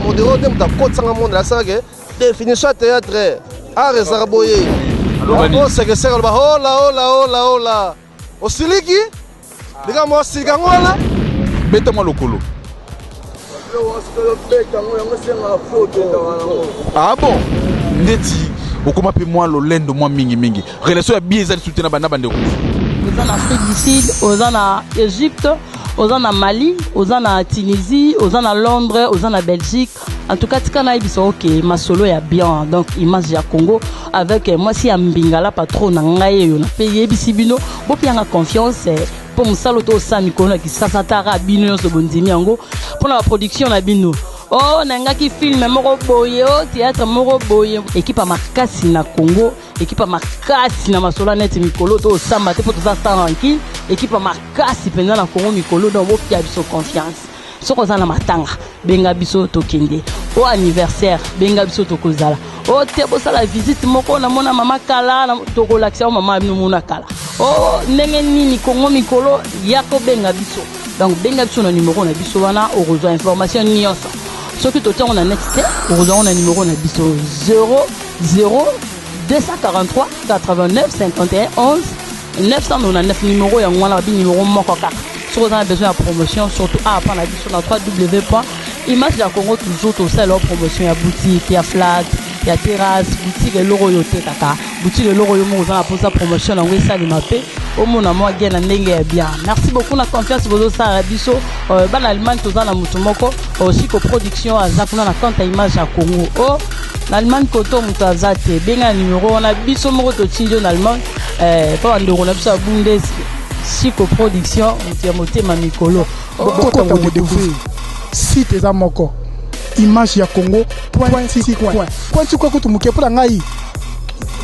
Modero nde moto akotisanga monde alakisanga ke définition ya théâtre art ezalaka boye. Osekeseke aloba hola hola hola hola osiliki likambo osilika yango wana. Beta mwa lokolo. Ah bon, ndeti okoma mpe mwa lolendo mwa mingimingi, relation ya bien eza lisusu te na banda bandeko. Oza na Afrique du Sud, oza na Égypte, oza na Mali, oza na Tunisie, oza na Londres, oza na Belgique. En tout cas, tika nayebisa oke masolo ya bien. Donc image ya Congo avec mwasi ya mbingala patron na ngai eyo na mpe yebisi bino bopianga confiance mpo mosala to osala mikolo na kisasa tara bino nyonso bondimi yango mpona baproduction na bino. O nangaki film moko boye, o théâtre moko boye, équipe ya makasi na Congo, équipe ya makasi na masolo neti mikolo to osamba te mpo toza sans rancune. Équipe ya makasi mpenza na Congo mikolo, donc bopia biso confiance. Soki oza na matanga, benga biso tokende. O anniversaire, benga biso tokozala. O te bosala visite moko, namona mama kala, tokolakisa o mama bino mona kala. O ndenge nini Kongo mikolo ya kobenga biso. Donc benga biso na numero na biso wana, okozwa information nyonso. Soki totiango na net te, okozwa ngo na numero na biso 00 243 89 51 11 999. Numéro yango wana, babi numéro moko kaka. Soki oza na besoin ya promotion, surtout awa mpa na biso na 3w point image ya Congo toujours, tosala promotion ya boutique, ya flat, ya terrasse, boutique, eloko oyo otekaka, boutique, eloko oyo moko oza na mposa promotion yango esalema mpe omona mwa gain na ndenge ya bien. Merci beaucoup na confiance bozosala biso. Bana Allemagne, toza na motu moko, Siko Production, aza kuna na compte ya image ya Congo. O na Allemagne koto moto aza te, benga na numero wana, biso moko totindi yo na Allemagne mpo bandeko na biso ya Bundes. Siko Production, moto ya motema mikolo. Bokota kodécouvrir site eza moko, image ya Congo point ti point point ti point kutu moke mpo na ngai,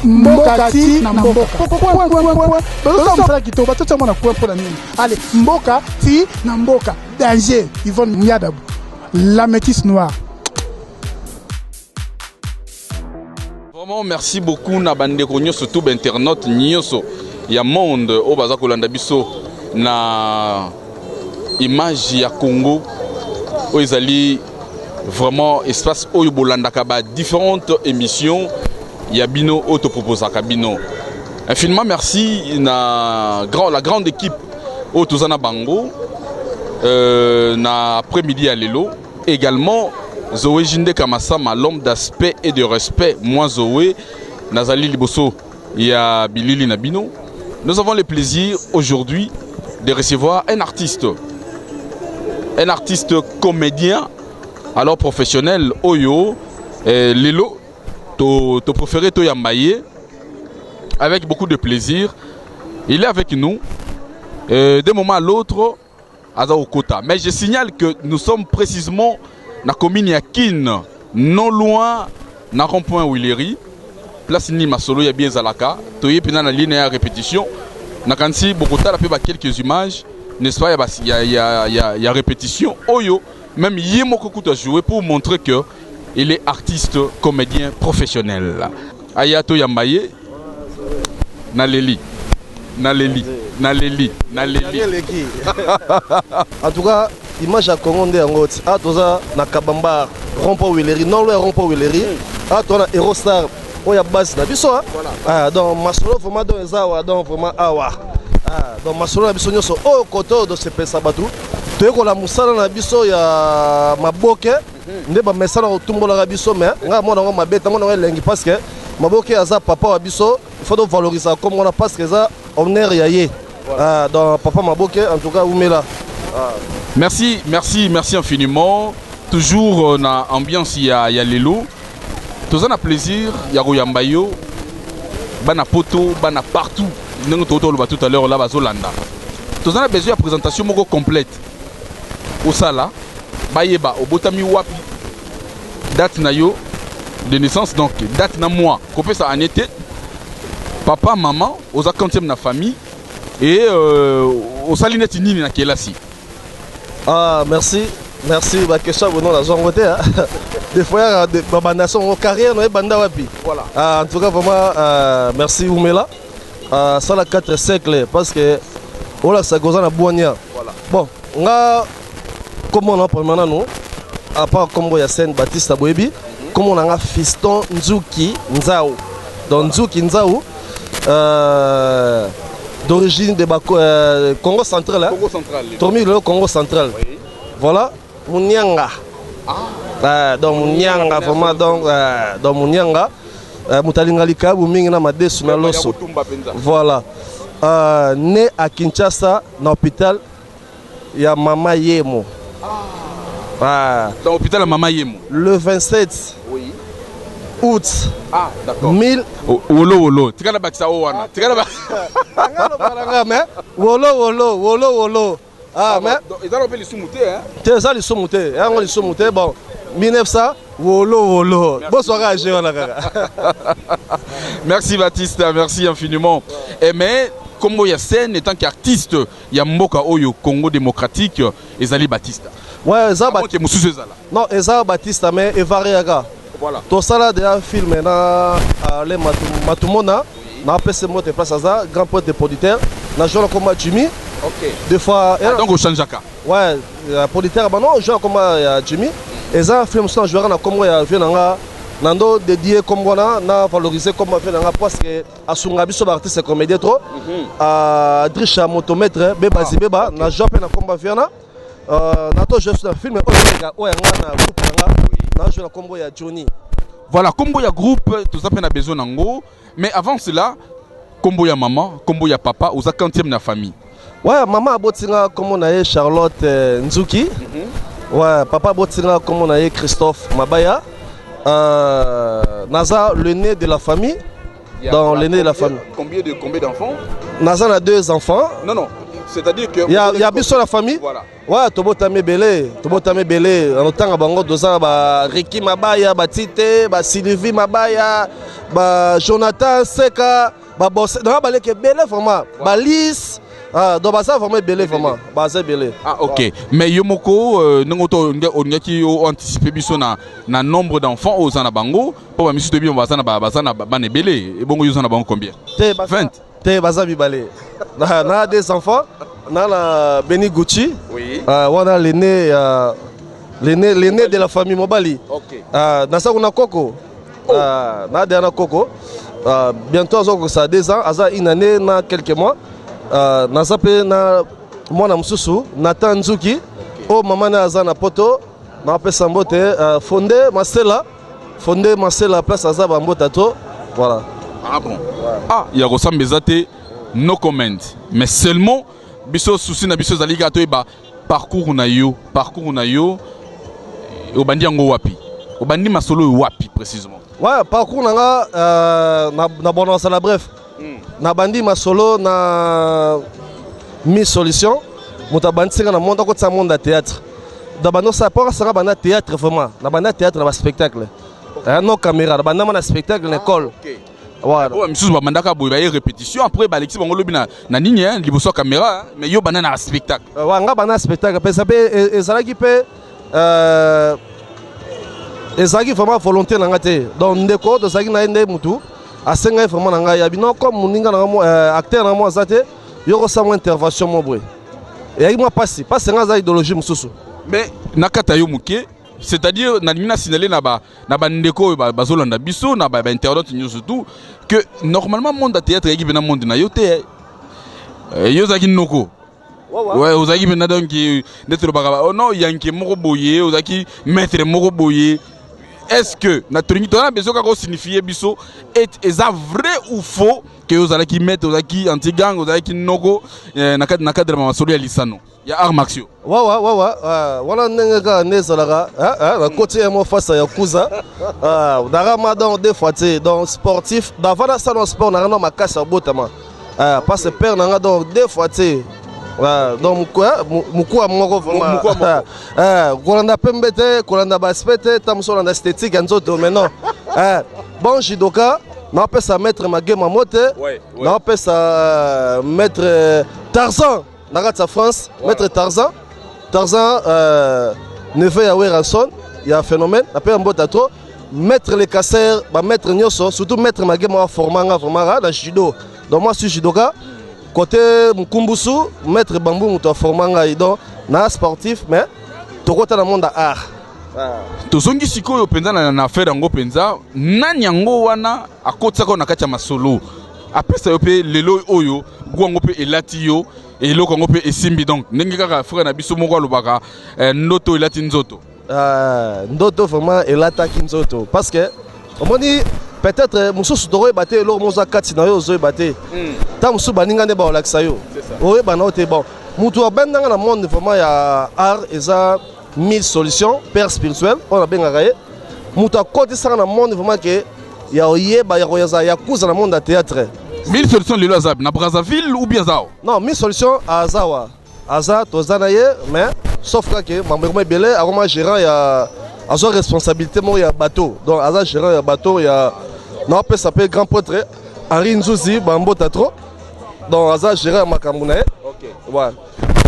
mboka ti na mboka point point point. Bazosala mosala kitoko, batotia mwana point mpo na nini? Ale mboka ti na mboka danger. Yvonne Miadabu, la métisse noire. Vraiment merci beaucoup na bandeko nyonso, tout bainternaute nyonso ya monde oyo baza kolanda biso na image ya Congo, oyo ezali vraiment espace oyo bolandaka ba différentes émissions ya bino oyo toproposaka bino. Infiniment merci na grand, la grande équipe oyo toza na bango na après-midi ya lelo. Également Zoé Jinde Kamasama, l'homme d'aspect et de respect. Moi Zoé nazali liboso ya bilili na bino. Nous avons le plaisir aujourd'hui de recevoir un artiste, un artiste comédien, alors professionnel, oyo lelo to préféré toyamba ye avec beaucoup de plaisir. Il est avec nous d'un moment à l'autre aza kokota, mais je signale que nous sommes précisément na commune ya Kin, non loin na rond-point Willery, place nini masolo ya bien ezalaka. Toye mpenza na ligne ya répétition. Nakanisi bokotala mpe ba quelques images, n'est-ce pas, ya, bas- ya, ya, ya, ya répétition oyo même ye moko kutu a joué pour montrer que il est artiste comédien professionnel. Aya toyamba ye. Naleli, naleli, naleli, naleli. Eleki. En tout cas, image ya Congo nde yango ti awa toza na Kabamba, rond-point Willery, non loin ya rond-point Willery. Awa toza na Eurostar oyo ya base na biso. Ah, donc masolo vraiment, donc eza awa, donc vraiment awa. Ah, donc masolo na biso nyonso oyo kote oyo tosepelisa bato, toyekola mosala na biso ya maboke nde bamesana kotumbolaka biso. Mais ngai mona yango mabe, ntango nango elengi, parce que maboke aza papa wa biso, il faut tovaloriser comme wana, parce que eza honneur ya ye. Ah, donc papa maboke, en tout cas umela. Ah. Merci, merci, merci infiniment. Toujours na ambiance ya lelo, toza na plaisir ya koyamba yo. Bana poto, bana partout, ndenge toloba tout à l'heure la bazolanda, toza na besoin ya présentation moko complète osala, bayeba obotami wapi, date na yo de naissance, donc date na mois, kopesa année te, papa, maman, oza quantième na famille et osali neti nini na kelasi. Ah, merci, merci. Baquestion bono nazwango te. Des fois yaka babanda songo carrière no ebanda wapi. Voilà. Ah, en tout cas vraiment merci, umela sala 4 siècles, parce que olakisaka oza na bwania. Voilà. Bon, nga komona premièrement nanu. À part kombo ya scène Baptiste boyebi, kombo na nga Fiston Nzuki Nzau. Donc Nzuki Nzau, d'origine de Bako, Congo central, hein? Congo central. Tomi le Congo central. Oui. Voilà, Munyanga. Ah. Donc Munyanga vraiment, donc Munyanga, mutalinga likabu mingi na madesu na loso. Voilà. Né à Kinshasa na hôpital ya Mama Yemo. Ah. Dans l'hôpital ya Mama Yemo. Le 27 oui. août. Ah, d'accord. 1000 Wolo wolo. Tikala bakisa o wana. Tikala ba. Mais wolo wolo wolo wolo. Ah, mais ezala mpe lisumu te, hein? Te, eza lisumu te. Yango lisumu te. Bon, 1900 wolo wolo. Bonsoir à wana kaka. Merci Baptiste, merci infiniment. Et mais kombo ya scène en tant qu'artiste ya mboka oyo Congo démocratique ezali Baptiste. Ouais, eza ba ke mosusu ezala. Non, eza Baptiste, mais evariaka. Voilà. Tosala déjà film na ale Matumona na apesi mbote place aza, grand pote de producteur na jour na Jimmy. Des fois Ah, donc ochangeaka. Ouais, producteur bano jour koma ya Jimmy. Eza film mosusu na jouera na kombo ya vieux na nga, nando dédié kombo wana na valoriser kombo ya vieux na nga parce que asunga biso baartiste comédien trop, Drisha motomètre Beba Zibeba. Na jour mpe na kombo ya vieux na na to jouer na film oyo oyo yanga na groupe na nga, na jouer na kombo ya Johnny. Voilà, kombo ya groupe toza mpe na besoin nango, mais avant cela, kombo ya mama, kombo ya papa, oza quantième na famille? Ouais, mama abotinga, kombo na ye Charlotte Nzuki. Ouais, papa abotinga, kombo na ye Christophe Mabaya. Naza l'aîné de la famille. Dans l'aîné de la famille. Combien d'enfants? Naza na deux enfants. Non, c'est-à-dire que Il y a biso la famille. Voilà. Ouais, tobotami ebele, tobotami ebele. Na notanga bango, toza na ba Riki Mabaya, batite ba Sylvie Mabaya, ba Jonathan Seka, babose donc baleki ebele vraiment, balise. Ah, donc baza vraiment ebele, vraiment baza ebele. Ah ok, mais yo moko, ndenge to olingaki oanticipe biso na nombre d'enfants oyo oza na bango, mpo bamisusu toyebi baza na bana ebele, ebongo yo oza na bango combien? Te. 20? Te, baza mibale. Na deux enfants, na Beni Gucci. Wana l'aîné, l'aîné de la famille, mobali. Naza kuna koko. Na deya na koko, bientôt azokokisa 2 ans, aza une année na quelques mois. Naza mpe na mwana mosusu, Nathan Nzuki, oyo mama na aza na Poto. Napesa mbote, Fonde Masela, Fonde Masela, place aza, bambota to, voilà. Ah bon, ah, ya kosamba eza te, no comment, mais seulement biso souci na biso ezali kaka toyeba parcours na yo. Parcours na yo, obandi yango wapi? Obandi masolo oyo wapi précisément? Ouais, parcours na nga, na bonasala, bref, nabandi masolo na mi solution. Moto abandisi nga na monde, akotisa monde ya théâtre. Da banda osala mpo akasanga banda théâtre vraiment, na banda théâtre na baspectacle, no caméra, na bandama na spectacle na école. Voilà. Oyo misusu babandaka boye, baye répétition, après balekisi bango lobi na nini, hein, liboso ya caméra, hein, mais yo banda na spectacle. Wa nga banda spectacle mpe eza mpe ezalaki mpe ezalaki vraiment volonté na nga te. Donc ndeko tozalaki na ye nde mutu asengai vraiment na ngai ya bino comme moninga na nga acteur na nga mo aza te, yo kosala mwa intervention mo boye. Eyaki mwa pasi pasi, nga aza idéologie mosusu. Mais na kati ya yo moke, c'est-à-dire nalingi na signaler na bandeko oyo bazolanda biso na bainternaute nyonso tout que normalement monde ya théâtre eyaki mpena monde na yo te. Yo ozalaki noko. Ouais, ozalaki mpena donc nde tolobaka, oh non, yanke moko boye, ozalaki maître moko boye. Est-ce que na tolingi toza na besoin kaka osignifie biso et eza vrai ou faux ke ozalaki maître, ozalaki anti-gang, ozalaki noko na cadre ya masolo ya lisano ya art martiaux? Wawa, wana ndenge kaka nde ezalaka, nakoti ye mo face ya kuza naka donc deux fois te. Donc sportif d'avant, nasala na sport nanga na makasi ya botama, parce que père nanga, donc deux fois te. Donc mokuwa moko vraiment, kolanda pembe te, kolanda baaspect te, ta mosu olanda esthétique ya nzoto, mais non, bon judoka. Naopesa maître Magema mo te, naopesa maître Tarzan na kati ya France, maître Tarzan, Tarzan, neveu ya Werrason ya phénomène. Nape mbota trop maître le casser, bamaître nyonso, surtout maître Magema aforma nga vraiment na judo. Donc moi suis judoka côté Mukumbusu, maître Bambu moto aforma ngai. Donc na sportif, mais tokota na monde ya art. Tozongi sikoyo mpenza na affaire yango mpenza. Nani yango wana akotisaka yo na kati ya masolo, apesa yo mpe lelo oyo gu yango mpe elati yo, eloko yango mpe esimbi? Donc ndenge kaka frère na biso moko alobaka, ndoto elati nzoto. Ndoto vraiment elataki nzoto, parce que omoni, peut-être mosusu tokoyeba te eloko moza kati na yo, ozoyeba te. Ntango mosusu baninga nde baolakisa yo, oyeba na yo te. Bon, motu abendanga na monde vraiment ya art eza Mille Solutions, père spirituel oyo nabengaka ye. Moto akotisaka na monde vraiment ke ya oyeba ya koyaza ya kuza na monde ya théâtre. Mille Solutions lelo aza na Brazzaville ou bien aza awa? Non, Mille Solutions aza awa, aza, toza na ye, mais sauf kaka mambo ekoma ebele. Akoma gérant ya, azwa responsabilité moko ya bateau, donc aza gérant ya bateau ya naopesa mpe grand prêtre Henri Nzuzi bambota trop. Donc aza gérant ya makambo na ye. Ouais.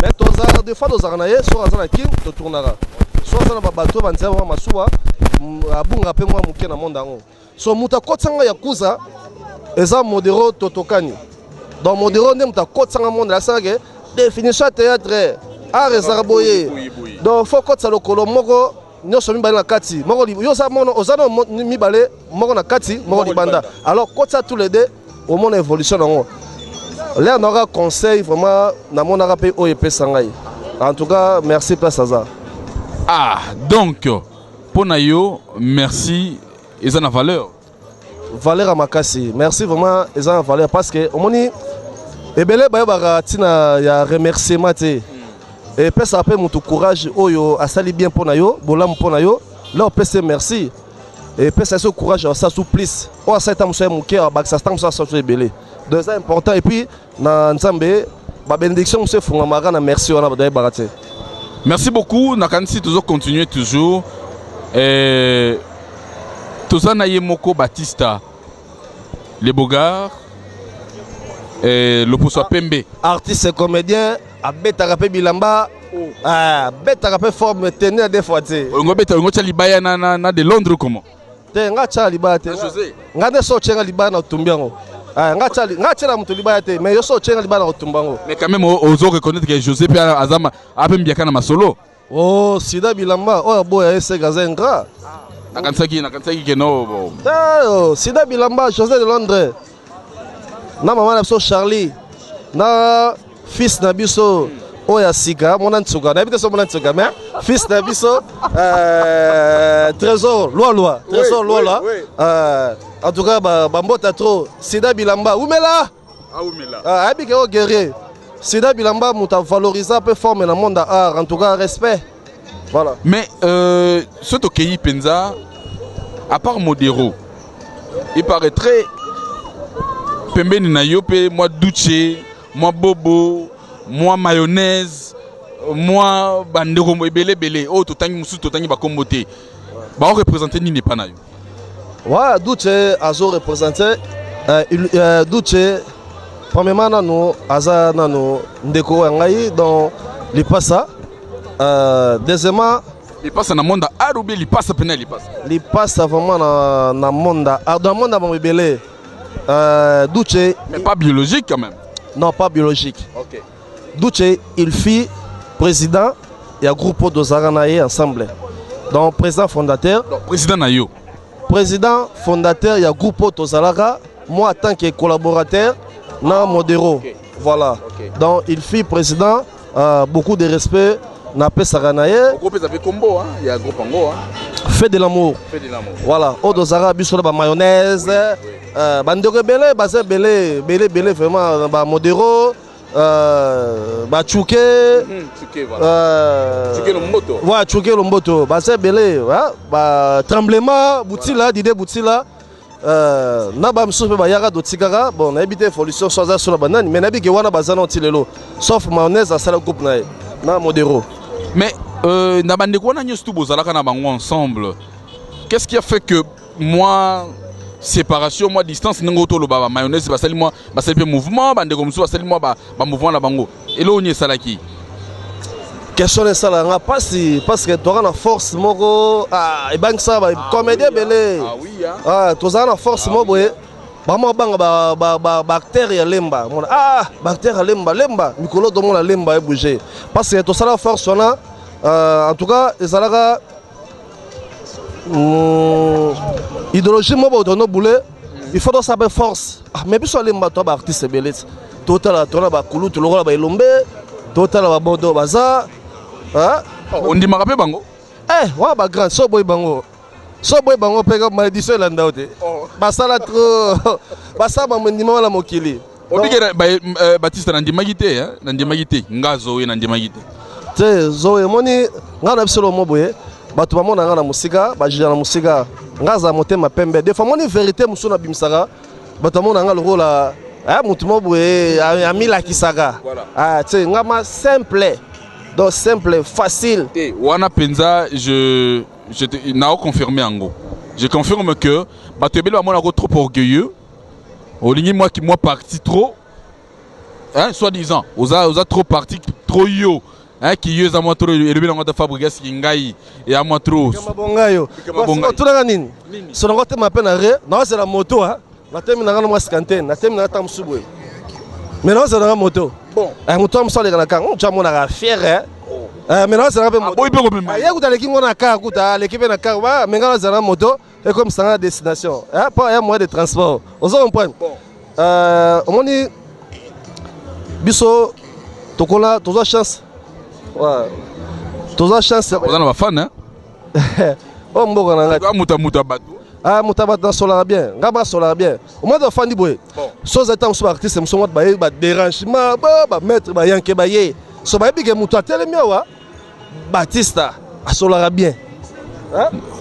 Mais toza, des fois tozalaka na ye. Soki aza na Kin, totournaka. So aza na babateau, banzela mwa masuwa, abunga mpe mwa moke na monde yango. So moto akotisanga ya kuza eza Modero Totokani. Donc Modero nde moto akotisanga monde, asalaka définition ya théâtre, art ezalaka boye. Donc faut kotisa lokolo moko nyonso mibale na kati moko. Yo oza mono, oza na mibale, moko na kati, moko libanda. Alors kotisa tous les deux, omona évolution nango. L'heure naoka conseil vraiment, namonaka mpe oyo epesa ngai. En tout cas, merci place aza. Ah, donc mpo na yo merci eza na valeur? Valeur ya makasi. Merci vraiment eza na valeur, parce que omoni, ebele bayebaka ntina ya remerciement te. Epesaka mpe motu courage. Oyo asali bien mpo na yo, bolamu mpo na yo, la opesi merci, epesa so courage asala su plus. Oyo asali ntango mosu ya moke, abakisa ntango mosu asala su ebele. Donc eza important. Et puis na Nzambe, babénédiction mosu efungamaka na merci wana, bato bayebaka te. Merci beaucoup. Nakanisi tozo continuer toujours. Toza na ye moko Batista Le Bogard, loposo ya pembe. Artiste comédien, abetaka mpe bilamba. Ah, abetaka mpe forme tenir des fois te. Olingo obeta, olingo otya libaya na de Londres, comment? Te, nga tyala libaya te. José. Nga nde so otyenga libaya na otumbi yango. Ah, nga tyela moto libaya te, mais yo so otyenga libaya na otumba yango. Mais quand même ozo reconnaître que José mpe aza ape mbiaka na masolo. Oh, sida bilamba oyo aboya ye seka aza ingrat. Nakanisaki ke no, bon. Te, oh, sida bilamba José de Londres na mama na biso Charlie na fils na biso oyo ya sika, mona ntsuka, nayebi te so mona ntsuka, mais fils na biso Trésor Lwalwa, Trésor Lwalwa. En tout cas bambota trop. Sida bilamba umela. Aumela. Ayebi ke oyo guerrier sida bilamba, moto avalorisa mpe forme na monde ya art. En tout cas, respect, voilà. Mais so tokei mpenza, à part Modero, il paraîtrait pembeni na yo mpe mwa Duce, mwa Bobo, mwa Mayonnaise, mwa bandeko ebele ebele oyo totangi, mosusu totangi bakombo te, baoreprésente nini epa na yo? Ouais, Duce azo représente Duce premièrement nanu aza nanu ndeko ya ngai, donc lipasa. Deuxièmement, lipasa na monde art ou bien lipasa pene ya lipasa? Lipasa vraiment na monde art, na monde ya bango ebele. Duce. Mais pas biologique quand même? Non, pas biologique. Ok. Duce, il fut président ya groupe oyo tozalaka na ye ensemble, donc président fondateur. Donc président na yo? Président fondateur ya groupe oyo tozalaka, moi en tant que collaborateur na Modero. Voilà. Donc il fut président. Beaucoup de respect napesaka na ye. Okopesa mpe kombo ya groupe yango? Fait de l'amour. Fait de l'amour. Voilà, oyo tozalaka biso na bamayonnaise, bandeko ebele baza ebele ebele ebele vraiment, bamodero, bachuke. Chuke, voilà. Chuke Lomboto. Ouais, Chuke Lomboto, baza ebele, ba Tremblement Butila, Dide Butila, na bamisusu mpe bayaka, totikaka. Bon, nayebi te évolution so aza so na banani, mais nayebi ke wana baza na ti lelo, sauf Mayonnaise asala groupe na ye na Modero. Mais na bandeko wana nyonso tu bozalaka na bango ensemble, qu'est-ce qui a fait que moi séparation, moi distance, ndenge toloba bamayonnaise basali mwa, basali mpe mouvement, bandeko mosusu basali mwa bamouvement na bango, eloko nini esalaki? Question esalaka nga mpasi, parce que toza na force moko ebangisaka bacomédien ebele. Ah oui. Ah, tozala na force moko boye, bama banga baacteur ya Lemba. Mona, baacteur ya Lemba, Lemba mikolo tomona Lemba ebouge, parce que tosala force wana. En tout cas ezalaka Idéologie moko boye tono bule, il faut tosala mpe force. Ah, mais biso alemba to baartiste ebele ti totala, tona bakulutu lokola baelombe, totala babodo baza. Ah? Ondimaka mpe bango? Eh, wana bagrand, so boyi bango, so boyi bango mpe malédiction elanda yo te. Basala trop, basala bamondima wana mokili. Obike Batista, nandimaki te, hein? Nandimaki te, nga Zoe nandimaki te. Te, Zoe, emoni ngai na biso lomo boye, bato bamona ngai na mosika, bajuger na mosika. Ngai azala motema pembe. Des fois moni vérité mosusu nabimisaka, bato bamona ngai lokola motu mo boye amilakisaka. Ah, te, ngai ma simple, donc simple, facile. Te, wana mpenza je nao confirme yango, je confirme que bato ebele bamonako trop orgueilleux, olingi mwa parti trop, hein, soi disant oza trop parti, trop yo, hein, ki yo eza mwa trop. Elobi nango ata Fabrigas ki ngai eya mwa trop. Mabonga yo. Mabonga. Otunaka nini? So nango tema mpe na re naozela moto a natemi nanga na mwa cinquantaine, natemi nanga ta mosu boye, mais naozela nanga moto. Bon. Moto wa mosu aleka na kanga moto amonaka fier, mais naozelanga mpe moto. Aboyi mpe komema. Ye kuta aleki ngo na car, kuta aleki mpe na car, mais nga nazela na moto ekomisanga na destination mpo ya moyen de transport, ozo comprendre? Omoni biso tokola, tozwa chance, tozwa chance. Oza na bafan, hein? Oyo mboka na ngai. Muta muta bato. Ah, moto bato nasolaka bien, ngai basolaka bien. Omoi tofandi boye, so ozali ntango mosusu baartiste mosusu moto baye badérangement, bamaître bayanke baye, so bayebi ke moto atelemi awa, Batista asolaka bien.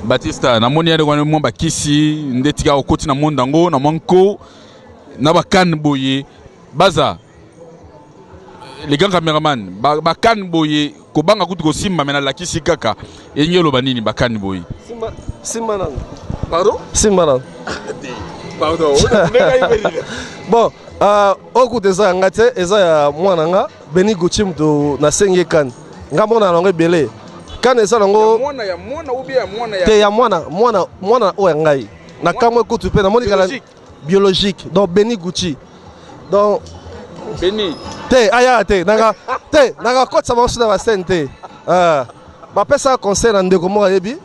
Batista, namoni yande wana mwa bakisi nde tika okoti na monde yango na mwa nko na bakane boye. Baza les grands caméraman, bakane boye, kobanga kutu kosimba, me nalakisi kaka elingi oloba nini, bakane boye? Simba, simba nano. Pardon? Simba nano. Pardon. Bon, oyo kutu eza ya nga te, eza ya mwana nga Beni Gucci. Moto nasengi ye kane, nga mona nango ebele. Kane eza nango te ya mwana, mwana, mwana oyo ya ngai na kamwe kutu mpe namoni kala biologique. Donc Beni Gucci, donc Beni. Te, aya te, nanga te, nanga kotisa bango so na bascène te. Bapesaka conseil na ndeko moko ayebi.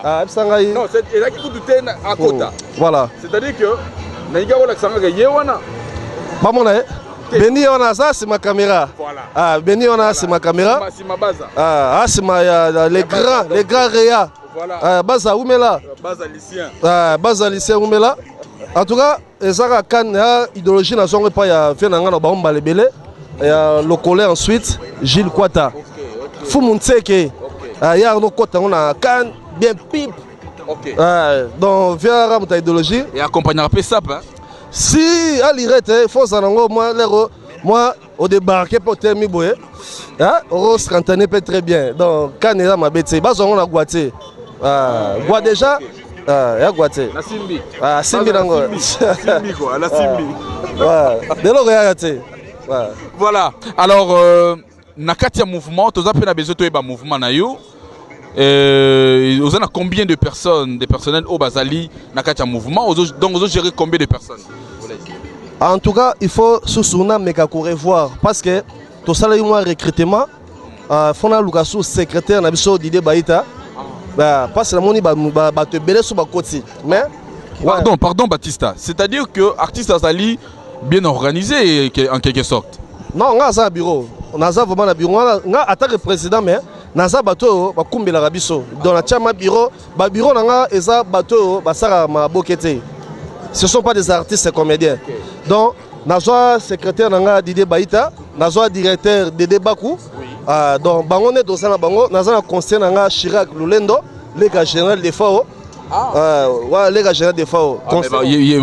Ayebisa ngai. Non, ezalaki kutu te akota. Voilà. C'est-à-dire que nalingi akolakisa ngaka ye wana. Bamona ye Beni wana aza nsima caméra. Ah, Beni wana nsima caméra. Nsima baza. Ah, nsima ya les grands, les grands réa. Voilà. Baza umela. Baza lycéen. Baza lycéen umela. En tout cas ezaka kane ya idéologie nazwango epai ya vie na ngai na bango mbala ebele ya lokole. Ensuite Gilles Kwata, Fumu Ntseke, ye arno kota yango na kane bien pipe. Donc viaka moto ya idéologie. Et accompagnera mpe sap, hein? Si alire te, faut ozala nango mwa lero mwa odébarke mpe otemi boye, okoscantane mpe très bien. Donc kane eza mabe te, bazwa yango na gwa te, gwa déjà ya gwa te. Nasimbi. Asimbi nango. Nasimbi quoi, nasimbi. Deloko yaka te. Voilà, alors na kati ya mouvement, toza mpe na besoin toyeba mouvement na yo. Oza na combien de personnes, de personnel oyo bazali na kati ya mouvement? Donc ozogérer combien de personnes? En tout cas, il faut susu nameka korevoir, parce que tosalaki mwa recrutement. Fo naluka su secrétaire na biso Didie Baita, parce namoni bato ebele so bakoti, mais Pardon, pardon Batista, c'est-à-dire que artiste azali bien organisé en quelque sorte? Non, nga aza na bureau, naza vraiment na bureau. Nga en tant que président, mais naza bato oyo bakumbelaka biso. Donc natiama bureau, babureau na nga eza bato oyo basalaka maboke te, ce sont pas des artistes comédiens. Donc nazwa secrétaire na nga Didier Baita, nazwa directeur Dede Baku. Donc bango nde toza na bango. Naza na conseiller na nga Chirac Lulendo, lega général de fao. Wa lega général de fao.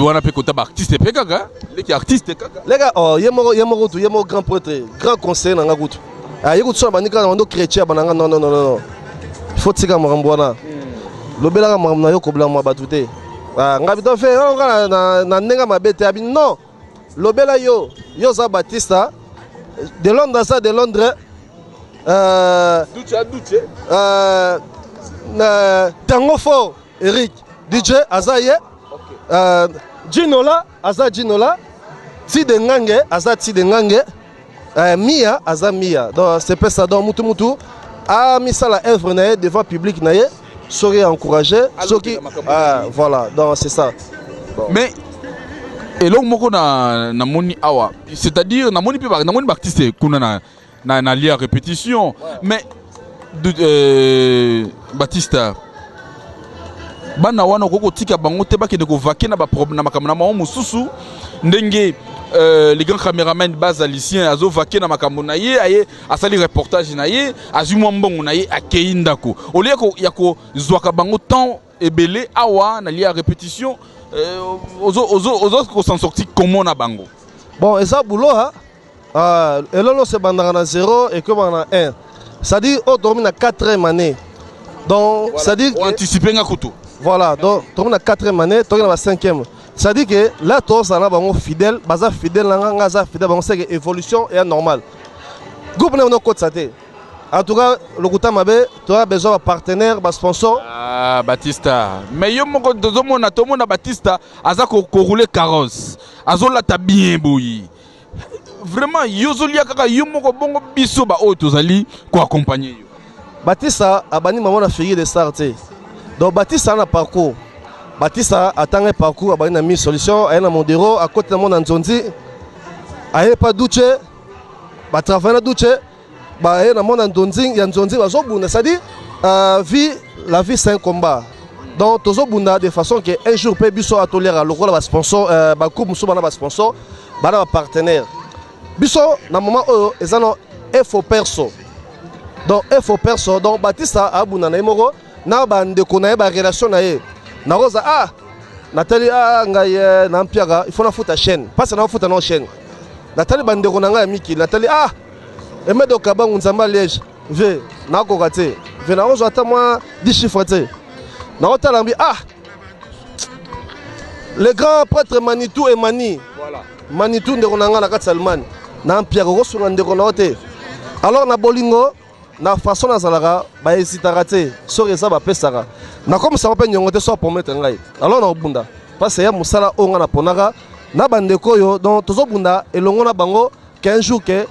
Wana mpe kota baartiste mpe kaka leki artiste kaka. Lega, oh, ye moko, ye moko kutu, ye moko grand prêtre, grand conseiller na nga kutu. Ye kutu so na bandi kaka na bando chrétien bana nga: non, non, non, non, il faut tika makambo wana, lobelaka makambo na yo, kobela mwa bato te. Nga bito fe nga na ndenge mabe te, abi non, lobela yo, yo oza Batista de Londres, aza de Londres. Duce aduce. Tango fort Eric DJ aza ye, Jinola aza Jinola, Tide Ngange aza Tide Ngange, Mia aza Mia. Donc c'est ça. Donc mutu mutu amisala œuvre na ye devant public na ye. Soki encouragé, soki, ah, voilà, donc c'est ça. Bon. Mais eloko moko na namoni awa, c'est-à-dire namoni mpe namoni baartiste kuna na lia répétition, mais Batista, bana wana okoki kotika bango te bakende kovaquer na makambo na bango mosusu, ndenge les grands caméraman bazalicien azovaquer na makambo na ye, aye asali reportage na ye, azwi mwa mbongo na ye, akei ndako, olie ya kozwaka bango temps ebele awa na lia répétition. Ozo kos'en sortir comment na bango? Bon, eza boulot, ha. Ah, eloko nyonso ebandaka na 0, ekomaka na 1, c'est-à-dire oyo tokomi na 4e année, donc voilà. C'est-à-dire anticipe nga kutu. Voilà, donc tokomi na 4e année, tokoki na ba 5e, c'est-à-dire que là tozala na bango fidèle, baza fidèle na nga, nga aza fidèle bango, c'est que évolution eya normal. Groupe na bino okotisa te, en tout cas lokuta mabe, toza besoin bapartenaire, basponsor. Ah, Batista, mais yo moko tozomona, tomona Batista aza korouler carrosse, azolata bien boye. Vraiment, yo ozolia kaka yo moko bongo, biso baoyo tozali koaccompagner yo? Batista abandi mama na figure de star te. Donc Batista na parcours, Batista atanga parcours, abandi na mi solution, aye na Modero, akoti na mona Nzonzi, aye pa Duce, batravaille na Duce, baye na mona Nzonzi ya Nzonzi, bazobunda. C'est-à-dire vie, la vie, c'est un combat. Donc tozobunda de façon que un jour mpe biso atoliaka lokola basponsor, bagroupe mosusu bana basponsor, bana bapartenaire. Biso na moment oyo eza no effort perso, donc effort perso. Donc Batista abunda na ye moko na bandeko na ye, barelation na ye. Nakoza, ah, natali, ah, ngai na mpiaka, il faut nafuta chaîne, mpasi nafuta na chaîne. Natali bandeko na ngai ya mikili, natali, ah, Emedo Kabangu, Nzambe ya Liège, ve nakoka te, ve nakozwa ata mwa 10 chiffre te. Nakotala mbi, ah, le grand prêtre Manitou Emani. Voilà. Manitou, ndeko na ngai na kati ya Allemagne, na mpiaka, okosunga ndeko na yo te? Alors na bolingo, na façon nazalaka, bahésitaka te. Soki eza bapesaka, nakomisaka mpe niongo te. So apromettre ngai, alors nakobunda, parce ya mosala oyo ngai naponaka na bandeko oyo. Donc tozobunda elongo na bango qu'un jour ke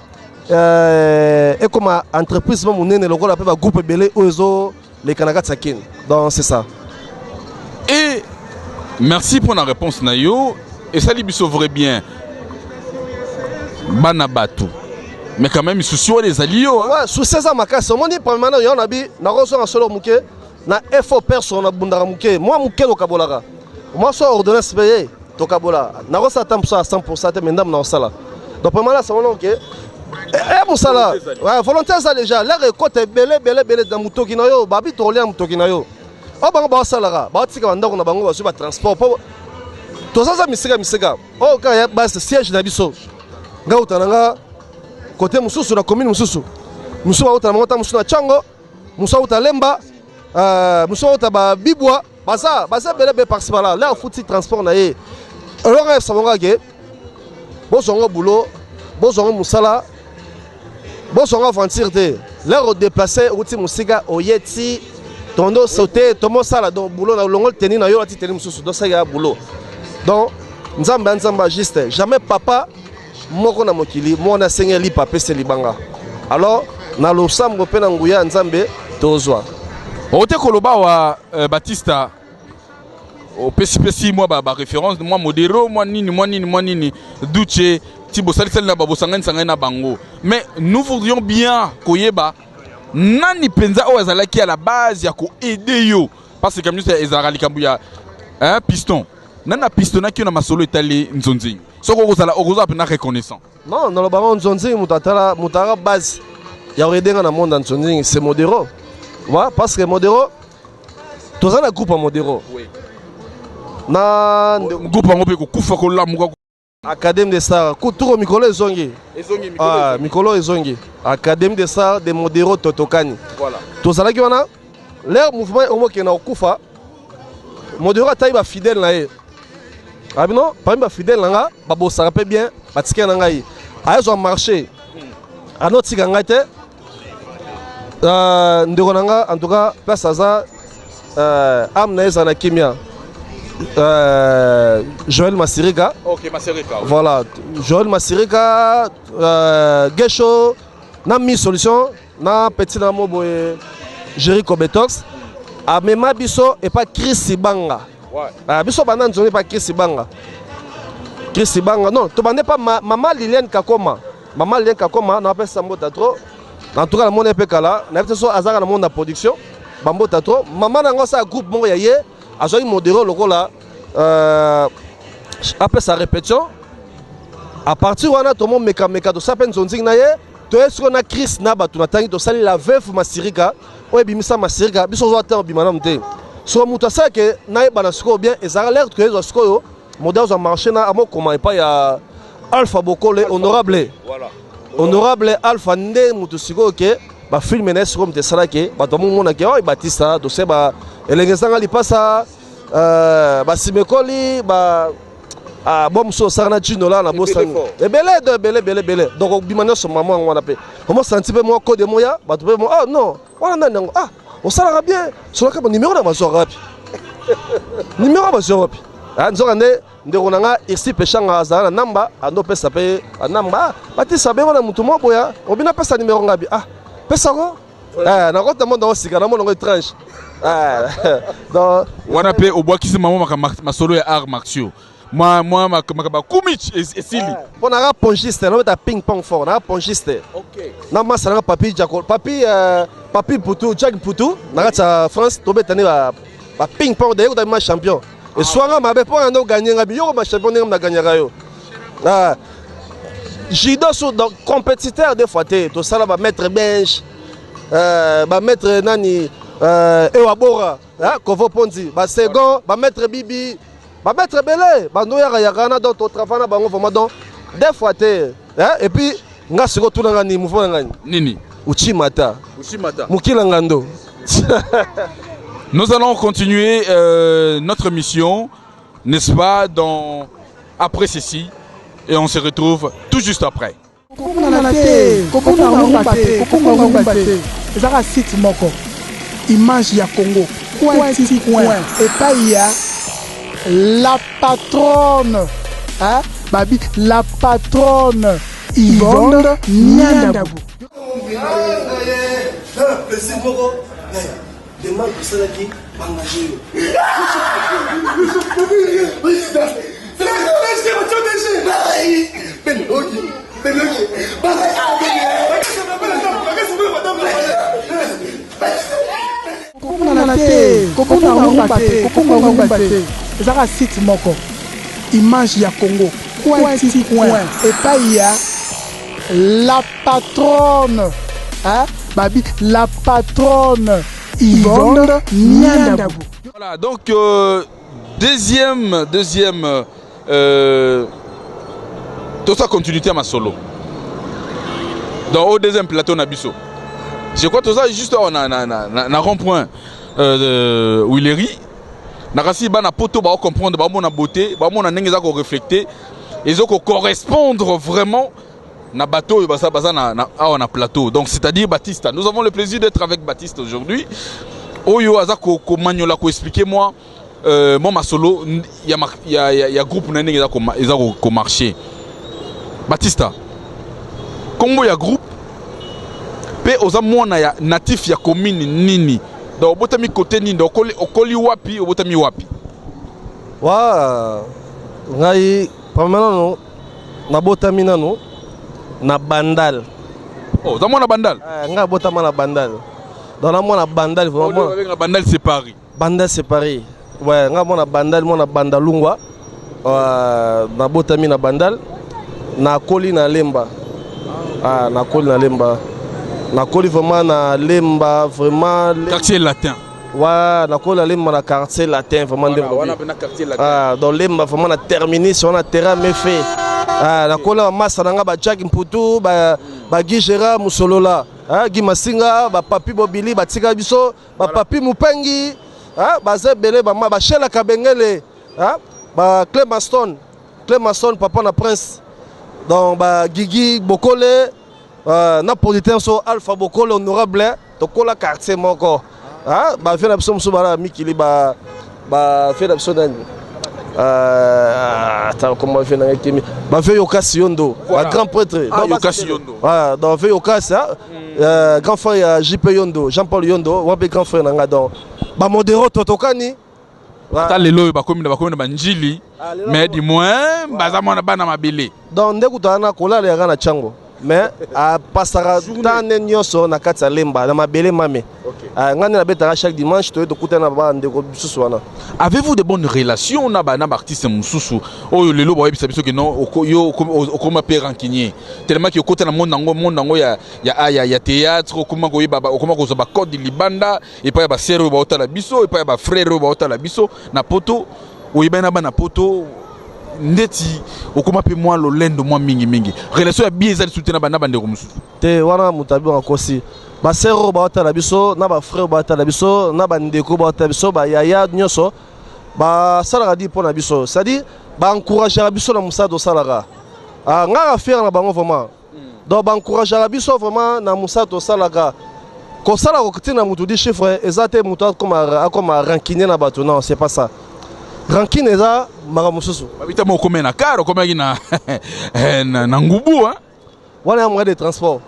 ekoma entreprise mo monene lokola mpe bagroupe ebele oyo ezoleka na kati ya Kine. Donc c'est ça. Et merci pour la réponse na yo, esali biso vrai bien. Bana bato, mais quand même souci wana ezali yo, hein? Ouais, souci eza makasi. Omoni, premièrement yo na bi nakozonga solo moke na effort perso, nabundaka moke, mwa moke tokabolaka, mwa so ordonnance mpe ye tokabola. Nakosala ata mosu ya 100 te, mais ndambo nakosala. Donc premièrement nasango ke e mosala, ouais, volonté eza déjà. L'heure ekota ebele ebele ebele na motoki na yo, babi tokolia motoki na yo. Oyo bango baosalaka, baotika bandako na bango, bazwi batransport mpo tozaza misika misika. Oyo kaka ya base siège na biso, ngai uta na nga kote mosusu na commune mosusu, mosusu bauta na bango ta mosusu na Ntiango, mosusu auta Lemba, mosusu auta Babibwa, baza ebele ebele par-ci par-là. L'heure afuti transport na ye, eloko ayebisa bango ake bozwango boulot, bozwango mosala, bozwango aventure te. L'heure odéplace, outi mosika, oye ti tondo saute, tomosala. Donc boulot na olongoli teni na yo, ati teni mosusu, donc saki ya boulot. Donc Nzambe ya Nzambe juste, jamais papa moko na mokili mwana asengeli lipa apesi libanga. Alors na losambo mpe na nguya ya Nzambe tozwa. Ote koloba wa Batista, opesipesi mwa baréférence, mwa Modero, mwa nini, mwa nini, mwa nini, Duce, ti bosalisali na bosanganisangani na bango. Mais nous voudrions bien koyeba nani mpenza oyo azalaki à la base ya koaider yo, parce que kambi nyonso ezalaka likambo ya, hein, piston. Nani apistonaki yo na masolo etali Nzonzingi? Soki okozala, okozala mpenza reconnaissant. Non, nalobaka Nzonzingi, moto atala, moto aka base ya koaider nga na monde ya Nzonzingi, c'est Modero. Ouais, parce que Modero, toza na groupe ya Modero. Oui. Na groupe yango mpe kokufa kolamuka. Académie de Star tuko mikolo ezongi. Ezongi. Ah, mikolo ezongi, Académie de Star de Modero Totokani. Voilà. Tozalaki wana, leur mouvement omokende na kokufa. Modero atali bafidèle na ye, abi non, parmi bafidèle na nga babosaka mpe bien, batikali na ngai. Ayezwa marché, anotika ngai te. Ndeko na nga, en tout cas place aza, âme na ye ezala na kimia, Joël Masirika. Ok, Masirika. Voilà, Joël Masirika, Gesho na mi solution na petit na mo boye, Jerry Kobetox. Amema biso epa Chris Banga. Ah, biso banda nzonzi epa Chris Banga. Chris Banga non, tobande pa mama Liliane Kakoma. Mama Liliane Kakoma na apesa mbota trop. En tout cas, namoni mpe kala, nayebi te so azalaka na monde ya production, bambota trop. Mama na yango asala groupe moko ya ye, azwaki modero lokola apesa répétition. À partir wana tomomekameka, tosala mpe nzonzingi na ye. Toye sikoyo na Chris na bato natangi, tosali La Veuve Masirika oyo ebimisa Masirika. Biso ozwa te, obima nanu te. Soko moto asalake nayebana sikoyo bien, ezalaka lere toyezwa sikoyo modèle ozwa marché na amokoma epai ya Alpha Bokole, honorable. Honorable Alpha nde moto sikoyo ke bafilme na ye sikoyo moto esalaki bato bamomonaki oyo Batista tose ba elenge ezanga lipasa, basimekoli ba. Ah, bon, mosusu osala na Jino la na bosani ebele do ebele ebele ebele. Donc obima nyonso mama yango wana mpe omosanti mpe mwa code moya bato mpe mo ah non, wana nani yango? Ah, osalaka bien, solaka ba numéro na bazwaka wapi? Numéro bazwaka wapi? Ah, nzoka nde ndeko na nga Irsi Peshanga azala na namba, ando opesa mpe namba. Ah, Batisa bengo na motu moko boya obina pesa numéro ngabi. Ah, pesako. Eh, nakota monde yango sika, namona yango étrange. Eh, donc wana mpe obwakisi mama masolo ya art martiaux, mwa mwa makambo kumich esili. Mpo naka pongiste, nabeta ping pong fort, naka pongiste na masa nanga Papi Jako, Papi, Papi Putu, Jack Putu na kati ya France. Tobeta nde ba ping pong daye kotami ma champion eswanga mabe mpo na nde oganye nga biyoko ba champion ndenge naganyaka yo. Ah, judo so, donc compétiteur deux fois te. Tosala ba maître bench, ba maître nani, ewa bora, ah, kovo ponzi, ba second, ba maître bibi, ba maître ebele bando yaka yaka wana. Donc totravaille na bango vraiment, donc deux fois te, hein? Et puis nga sikoyo tuna nga ni mouvement na ngai. Nini? Uchimata. Uchimata. Mokila ngando. Nous allons continuer notre mission, n'est-ce pas, dans après ceci, et on se retrouve tout juste après. Kobungana te, kobunga ngumba te, kobunga ngumba te. Ezalaka site moko, Image ya Congo coin ti coin, epai ya la patronne, hein? Babi la patronne Yvonne Nyandabu. Plaisir moko demande tosalaki baengage yo. Kobungana te, kobunga ngumba te, kobunga ngumba te. Ezalaka site moko, Image ya Congo coin ti coin, epai ya la patronne, hein? Babi la patronne Yvonne Nyandabu. Voilà, donc deuxième, tout ça continuité à ma solo. Donc au deuxième plateau na biso. Je crois tout ça juste on a na rond-point Willery. Nakasi bana poto ba comprendre, ba mona beauté, ba mona ndenge za ko refléter et zo ko correspondre vraiment na bateau oyo baza baza na awa na plateau. Donc c'est-à-dire Baptiste, nous avons le plaisir d'être avec Baptiste aujourd'hui oyo aza ko komanyola, ko expliquer moi moi masolo ya groupe na ndenge eza ko marcher. Baptiste, kombo ya groupe mpe oza mwana ya natif ya commune nini? Donc obotami côté nini? Donc okoli wapi? Obotami wapi? Wa ngai pama nano, nabotami nano na Bandal. Oh, oza mwana Bandal? Eh, ngai abotama na Bandal, donc na mwana Bandal vraiment. Oyo babenga Bandal c'est Paris. Bandal c'est Paris, ouais. Ngai mwana Bandal, mwana Bandalungwa. Nabotami na Bandal, nakoli na Lemba. Ah, nakoli na Lemba, nakoli vraiment na Lemba, vraiment. Quartier Latin. Ouais, nakoli na Lemba, na Quartier Latin vraiment nde. Wana mpe na Quartier Latin. Ah, donc Lemba vraiment na terminus wana, terrain mefe. Ah, nakola bamasa na nga ba Jack Mputu, ba Guy Gérard Musolola, ah, Guy Masinga, bapapi Bobili batika biso, bapapi Mupengi, ah, baza ebele, bama bashela Kabengele, ah, ba Clemaston, Clemaston papa na Prince, donc ba Gigi Bokole, na producteur so Alpha Bokole honorable. Tokola quartier moko. Ah, bavie na biso mosusu bala mikili, ba bavie na biso nani, ata kombo bavie na ngai kimi, bavie Yokasi Yondo. Voilà. Ba grand prêtre. Ah, Yokasi Yondo. Ah, donc bavie Yokasi, ah, grand frère ya JP Yondo, Jean Paul Yondo wa mpe grand frère na ngai, donc Bamodero totokani. Ata lelo oyo bakomi na banjili. Ah, lelo mais du moins baza mwana bana mabele. Donc nde kutu wana kolala yaka na ntango, mais apasaka tane nyonso na kati ya Lemba na mabele mame. Ah, ngai nde nabetaka chaque dimanche, toye tokutana na bandeko misusu wana. Avez-vous de bonnes relations na baartiste mosusu oyo lelo bayebisa biso ke non, yo okoma mpe rancunier tellement ke okota na monde yango ya théâtre, okoma koyeba, okoma kozwa bacode libanda epai ya basere oyo baotala biso, epai ya bafrère oyo baotala biso na Poto, oyebani na bana Poto, ndeti okoma mpe mwa lolendo mwa mingimingi, relation ya bien eza lisusu te na bandeko mosusu? Te, wana moto abibanga kosi. Basere oyo baotala biso, na bafrère oyo baotala biso, na bandeko baotala biso, bayaya nyonso basalaka di mpo na biso, c'est-à-dire baencourageaka biso na mosala tosalaka. Ah, ngaka fier na bango vraiment. Donc baencourageaka biso vraiment na mosala tosalaka. Kosala kotina motu di chiffre eza te, moto akoma rancunier na bato, non, c'est pas ça. Rancune eza makambo mosusu. Babita mo okomai na car, okomaki na ngubu, hein? Wana ya moyen de transport,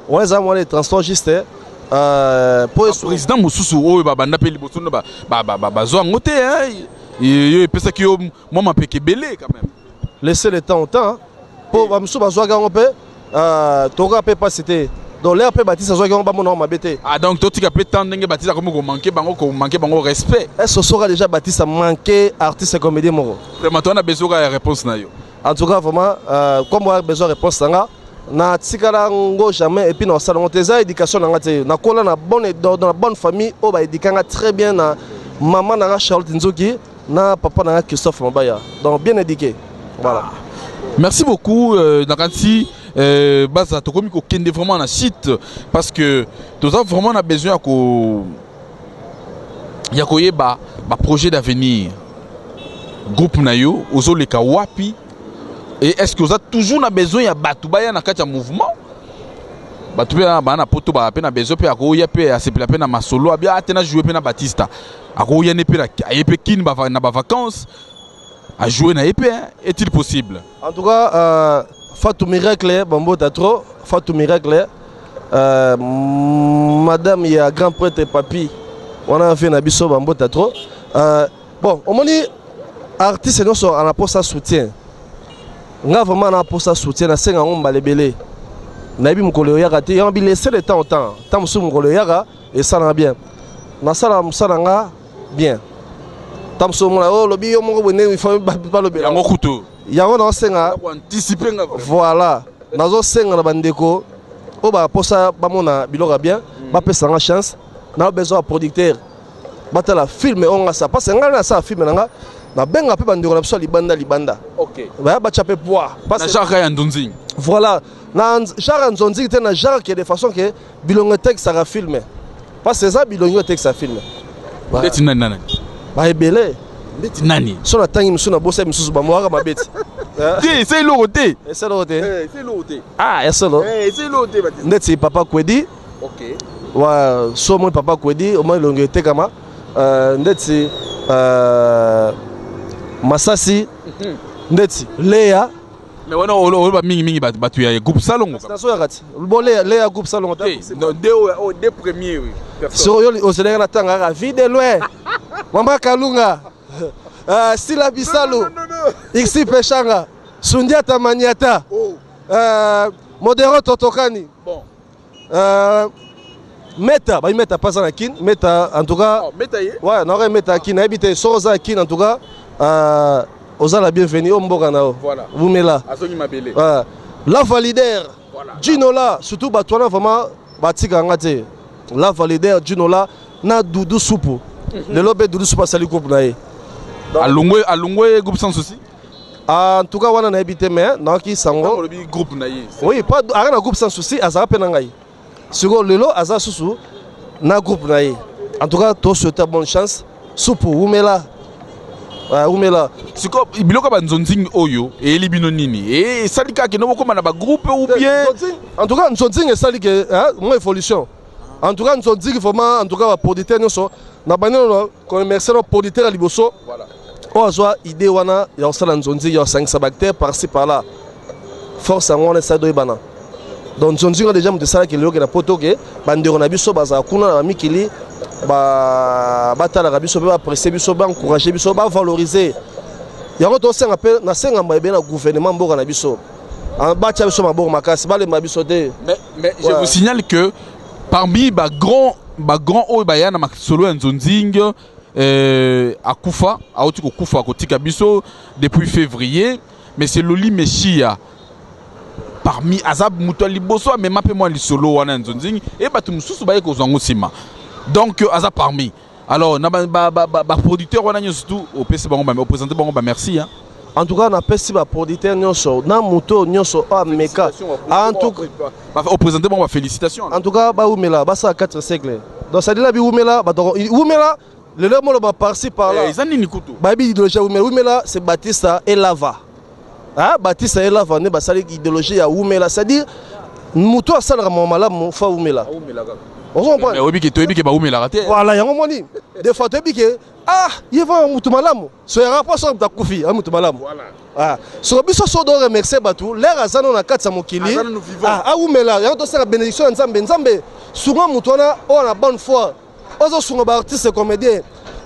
wana eza moyen de transport juste po président mosusu oyo babanda mpe liboso no bazwa yango te, hein? Yo epesaki yo mwa mapeke ebele quand même. Laisser le temps au temps, mpo bamosusu bazwaki yango mpe, tokoka mpe mpasi te. Donc l'heure mpe Batiste azwaki yango, bamona yango mabe te. Ah, donc totika mpe temps ndenge Batiste akomi komanquer bango respect? Est ce osoka déjà Batiste amanquer artiste comédien moko? Vraiment, towana besoin kaka ya réponse na yo. En tout cas vraiment, comme oya besoin réponse na nga, natikala ngo jamais et puis na osala yango te. Eza éducation na nga te. Nakola na bonne famille oyo baéduquer nga très bien, na mama na nga Charlotte Nzoki, na papa na nga Christophe Mabaya, donc bien éduqué, voilà. Merci beaucoup. Nakanisi baza tokomi kokende vraiment na site, parce que toza vraiment na besoin ya koyeba baprojet d'avenir groupe na yo, ozoleka wapi, et est ce que oza toujours na besoin ya bato baya na kati ya mouvement? Bato mpe baa na Poto, baa mpe na besoin mpe akoya mpe asepela mpe na masolo abi ate na joue mpe na Batista, akoya ne mpe aye mpe kini na bavacance, ajoue na ye mpe, est-il possible? En tout cas, Fatou Miracle, bambota trop. Fatou Miracle, madame ya grand prêtre Papi wana fe na biso, bambota trop. Bon, omoni, artiste nyonso ana posa soutien. Nga vraiment na posa soutien, nasenga yango mbala ebele. Nayebi mokolo oyaka te, yango bi laisser le temps au temps. Ntango mosusu mokolo oyaka esalanga bien, nasala mosala nga bien. Ntango mosusu omona oyo olobi yo moko boye, ndenge ifo balobela. Yango kutu. Yango naosenga. Anticipe nga. Voilà, nazosenga na bandeko oyo baposa bamona biloko ya bien, bapesa nga chance. Na besoin ya producteur, batala film oyo nga sa, parce que ngai nasala film na nga, nabenga mpe bandeko na biso ya libanda libanda, baya batya mpe poids. Na genre ya ndonzing. Voilà, na genre ya nzonzing te, na genre ke de façon ke bilongo etekisaka film, parce que eza bilongi oyo etekisa film. Ndeti nani nani? Baebele. Ndeti nani? So natangi mosusu, nabosa misusu, bamwaka mabe ti. Te, eza eloko te. Eza eloko te. Eza eloko te. Ah, ya solo. Eza eloko te. Ndeti papa Kwedi. Wa so omoni papa Kwedi, omoni elongi etekama. Ndeti Masasi, ndeti Leya. Mais wana oloba mingimingi bato ya groupe Salongo. Nazoyaka ti bo Leya, Leya groupe Salongo. Deux premiers, oui. Soko yo ozelaka na ntango kaka vie de loin, mama Kalunga, Sila Bisalu, Ixi Peshanga, Sundiata Maniata, Modero Totokani, bon. Meta bayi, Meta mpasa na Kin, Meta en tout cas. Oh, Meta ye. Ouais, naoka Meta Kin, nayebi te soki oza na Kin. En tout cas, oza la bienvenue o mboka na yo. Voilà. Vumela. Azongi mabele. Ouais. La validaire. Voilà. Ginola, surtout bato wana vraiment batika nga te. La validaire Ginola na Dudu Supu. Lelo mpe Dudu Supu asali groupe na ye. Alongwe groupe Sans Souci. En tout cas wana nayebi te, mais nayoki sango. Olobi groupe na ye. Oui, pas aka na groupe Sans Souci, azala mpe na ngai. Sikoyo lelo aza susu na groupe na ye. En tout cas tosouhaite bonne chance. Supu, wumela. Wumela. Sikoyo biloko ya banzonzingi oyo eyeli bino nini? Esali kaka kende bokóma na bagroupe ou bien? En tout cas nzonzingi esali ke mwa évolution. En tout cas nzonzingi vraiment, en tout cas baproducteur nyonso na banino, commercial, producteur ya liboso oyo azwa idée wana ya kosala nzonzingi, ya kosangisa baacteur par-ci par-là, force yango wana esali toyebana. Donc nzonzingi wana déjà moto esalaki lelo ke na Poto, ke bandeko na biso bazala kuna na bamikili. Batalaka biso mpe baapprécie biso, baencourage biso, bavaloriser yango. Tosenga mpe, nasenga ebele na gouvernement mboka na biso, batia biso maboko makasi, balemba biso te. Mais je vous signale que parmi bagrand oyo baya na masolo ya nzonzing, akufa, auti kokufa, kotika biso depuis février, mais c'est Loli Meshia parmi, aza moto ya liboso amema mpe mwa lisolo wana ya nzonzing e bato mosusu baye kozwa yango nsima. Donc aza parmi. Alors na baproducteur wana nyonso tu, opesi bango, oprésente bango bamerci, hein. En tout cas, napesi baproducteur nyonso na moto nyonso oyo ameka, en tout Oprésente bango bafélicitation. En tout cas, baumela, basala 4 siècle. Donc sadila biumela, bato umela lelo moloba par-ci par-là. Eza nini kutu? Bayebi idéologie ya umela. Umela, c'est Batista Elava. Ah, Batista Elava nde basali idéologie ya umela, c'est-à-dire moto asalaka mama malamu fa umela. Oyebi ke, toyebi ke baumelaka te. Voilà, yango moni des fois toyebi ke, ah, ye va mutu malamu, so yaka mpo soki moto akufi a mutu malamu. Ah, soko biso so do remercier bato lere aza nano na kati ya mokili, awumela. Yango tosala bénédiction ya Nzambe. Nzambe sunga moto wana oyo na bonne foi, ozosunga baartiste comédien,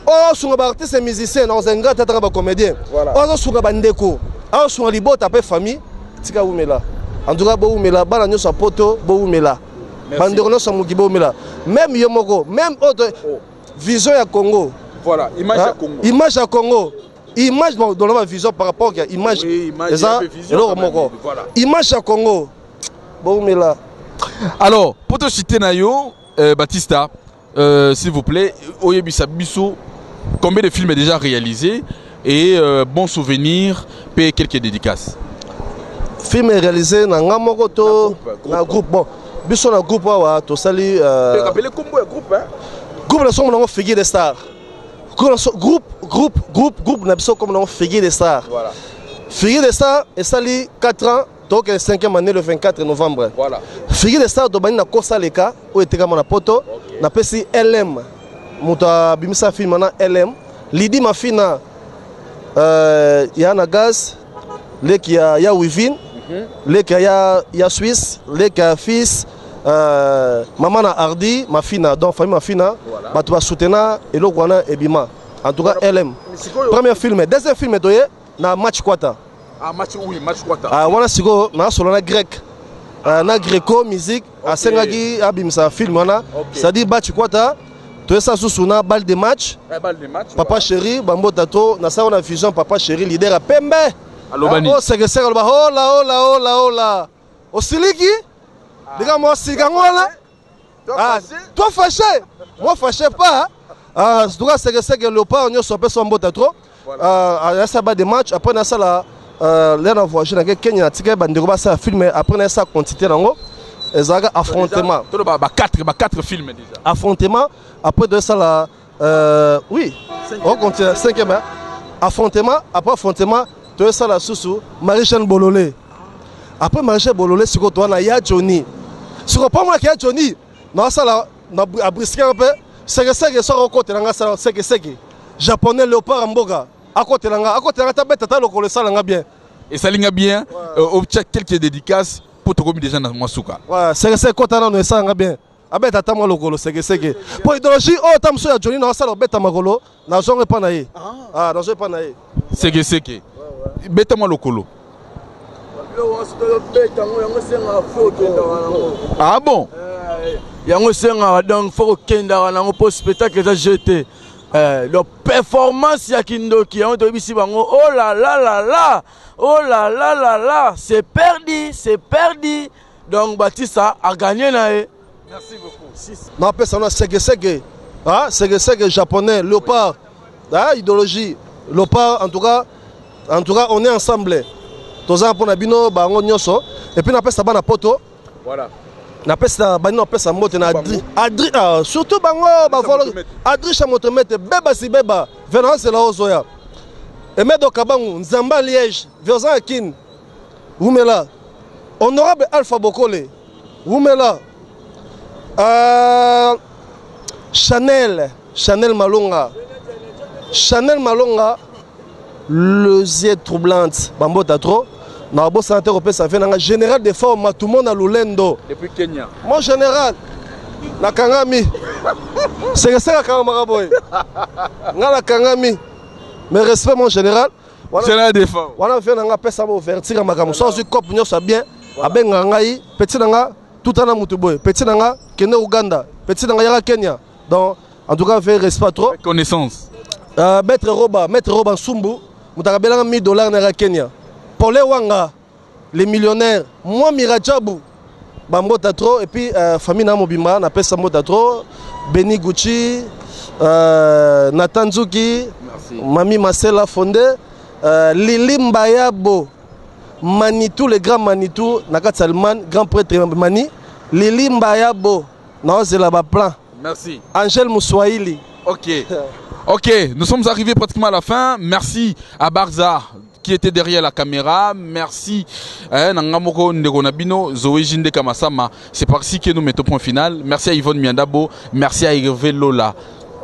oyo azosunga baartiste musicien, na kozala ngai tataka bacomédien, oyo azosunga bandeko, azosunga libota mpe famille. Tika wumela. En tout cas, bowumela, bana nyonso ya poto bowumela, bandeko nyonso ya moki bowumela, même yo moko, même oyo vision ya Congo. Voilà, image ya Congo. Image ya Congo, image dans la vision par rapport ya image eza eloko moko. Image ya Congo, bowumela. Alors po tocite na yo, Batista, s'il vous plaît, oyebisa biso combien de films est déjà réalisé et bon souvenir pe quelques dédicaces. Film réalisé na nga moko to na groupe? Bon, biso na groupe awa tosali Rappelez kombo ya groupe, hein. Groupe na biso nango Figure de Star. Groupe na biso comme nango Figure de Star. Voilà. Figure de Star esali 4 ans, tokende 5e année le 24 novembre. Voilà. Figure de Star, tobandi na kosaleka oyo etekama na poto. Napesi LM, moto abimisa film na LM, Lidi Mafina, ya na gaz, leki ya Wivin, leki ya Suisse, leki ya fils, mama na Ardi Mafina, donc famille Mafina. Bato basoutenir eloko wana ebima. En tout cas, LM, premier film. Deuxième film, toye na Match Kwata. Ah, match, oui, match Kwata. Ah, wana sikoyo nasola na grec, na Greco Musique. Asengaki abimisa film wana, c'est-à-dire Match Kwata. Toyesa susu na balle de match. Balle de match. Papa Chéri, bambota to nasala na vision. Papa Chéri, leader ya pembe. Alobani? O sekeseke aloba: "Hola, hola, hola, hola, osiliki lika mo osilika yango wana." Ah, toi fâché, moi fâché pas. Ah, en tout cas, sekeseke léopard nyonso apesa mbota trop. Ayasa ba de match. Après nasala lere na voyage nake Kenya, natikali bandeko basala film. Après nayesa quantité nango ezalaka affrontement. Toloba ba 4, ba 4 films déjà. Affrontement. Après toyesala, oui, on continue, cinquième, hein? Affrontement. Après affrontement, toyesala susu Marie-Jeanne Bololé. Après Marie-Jeanne Bololé, sikoyo toza na ya Johnny. Sikoyo mpo monaki ya Johnny, naosala na abrisikaka mpe sekeseke. Soki akokotela nga, asala sekeseke japonais léopard ya mboka, akotela nga, akotela nga, tabeta ta lokolo, esala nga bien. Esali nga bien. Otia quelques dédicaces po tokomi déjà na mwa suka. Sekeseke, kota nano, esala nga bien, abeta ata mwa lokolo sekeseke, mpo idéologie oyo ta mosusu ya Johnny naosala, obeta makolo, nazongo epa na ye, nazongo epa na ye. Sekeseke, beta mwa lokolo. Yango esengaka fo okendaka nango. Ah bon. Yango esengaka donc fo kokendaka nango mpo spectacle eza jeu te. Donc performance ya kindoki yango toyebisi bango: oh la la la la, oh la la la la, c'est perdu, c'est perdu. Donc Batista agagné na ye. Merci beaucoup. Napesa na sekeseke, ah, sekeseke japonais léopard, ah, idéologie léopard. En tout cas, en tout cas, on est ensemble, toza mpona bino bango nyonso. Et puis napesa bana poto. Voilà. Napesa bani, napesa mbote na Adri, Adri, ah, surtout bango bavolo Adri Motomete, beba si beba venance ozoya Emedo Kabangu, Nzamba Liège, Viozan Akin, wumela. Honorable Alpha Bokole, wumela. Chanel, Chanel Malonga, Chanel Malonga, lesie troublante, bambota trop. Na bosana te kopesa ve nanga général de forme Matumona Lulendo. Depuis Kenya. Mon général. Nakangami. Sekeseke akangamaka boye. Nga nakangami. Mais respect mon général. Wana, général Defao. Wana vieux na nga apesa ba ouverture ya makambo. So azwi cope nyonso ya bien, abengaka ngai petit na nga tutana mutu boye. Petit na nga kende Ouganda, petit na nga yaka Kenya. Donc en tout cas fait respect trop. Connaissance. Maître Roba, Maître Roba Nsumbu, moto akabelanga 1000 dollars na yaka Kenya. Paulin Wanga, les millionnaires, moi Mirajabu, bambota trop et puis famille na mobimba na pesa mbota trop, Benny Gucci, Nathan Nzuki, Mami Masela Fonde, Lili Mbayabo, Manitou le grand Manitou na kati Allemagne, grand prêtre Mani, Lili Mbayabo, naozela ba plan. Merci. Angèle Mouswahili. Ok. Ok, nous sommes arrivés pratiquement à la fin. Merci à Barza qui était derrière la caméra. Merci hein, Nangamoko Ndeko Nabino, Zoé Jinde Kamasama. C'est par ici que nous mettons point final. Merci à Yvonne Miandabo. Merci à Hervé Lola.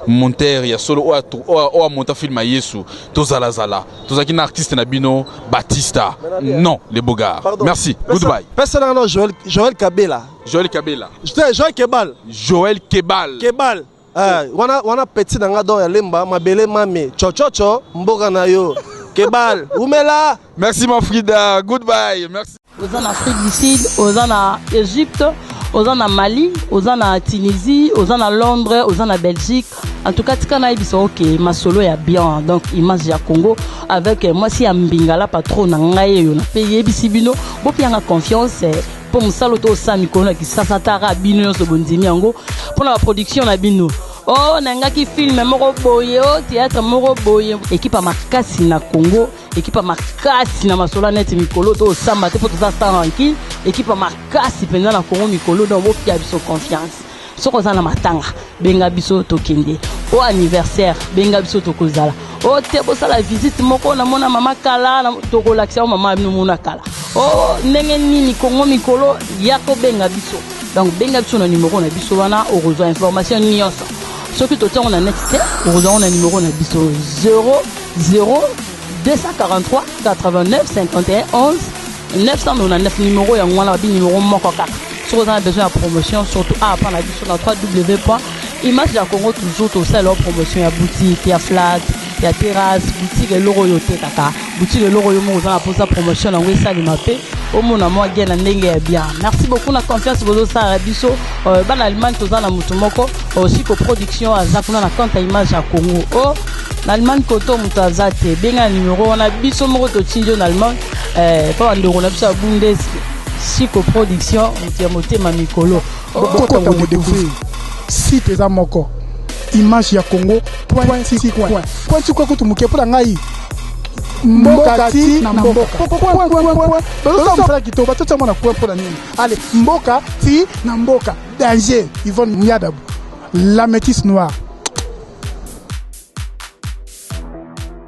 Monter ya solo oyo amonta film ya Yesu tozala zala tozalaki na artiste na bino Batista non les beaux gars. Merci, goodbye. Pesa na Joël, Joël Kabela. Joël Kabela. Joël Kebal. Joël Kebal. Kebal. Wana wana petit na nga don ya lemba mabele mame chochocho mboka na yo Kebal umela. Merci ma Frida, goodbye. Merci. Oza na Afrique du Sud, oza na Égypte, oza na Mali, oza na Tunisie, oza na Londres, oza na Belgique. En tout cas, tika na yebisa ok, masolo ya bien. Donc image ya Congo avec mwasi ya mbingala patron na ngai yo na pe yebisi bino, bopianga confiance po mosala to osala mikolo na kisasa tara bino nyonso bondimi yango mpona ba production na bino. Oh, nangaki film moko boye, oh théâtre moko boye, équipe ya makasi na Congo, équipe ya makasi na masolo neti mikolo to osamba te po toza tranquille, équipe ya makasi mpenza na Congo mikolo. Donc bopia biso confiance. Soki oza na matanga, benga biso tokende. O anniversaire, benga biso tokozala. O te bosala visite moko namona mama kala, tokolakisa yo mama bino mona kala. O ndenge nini Congo mikolo ya kobenga biso. Donc benga biso na numéro na biso wana, okozwa information nyonso. Soki totiango na net te, okozwa na numéro na biso 0 0 243 89 51 11 999, numéro yango wana babi numéro moko kaka. Soki oza na besoin ya promotion, surtout awa mpa na biso na 3w point image ya Congo, toujours tosala promotion ya boutique, ya flat, ya terrasse, boutique eloko oyo otekaka, boutique eloko oyo moko oza na mposa promotion yango esalema mpe omona mwa bien na ndenge ya bien. Merci beaucoup na confiance bozosala biso. Bana Allemagne, toza na motu moko Siko Production aza kuna na compte ya image ya Congo. O na Allemagne koto moto aza te, benga na numero wana, biso moko totindi yo na Allemagne mpo bandeko na biso ya Bundes. Siko Production, moto ya motema mikolo. Bokota kodécouvrir site eza moko, image ya Congo point ti coin, point ti coin kutu moke mpo na ngai mboka ti na mboka point point point. Bazosala mosala kitoko, batotia mwana coin mpo na nini? Ale mboka ti na mboka danger. Yvonne Miadabu, la métisse noire.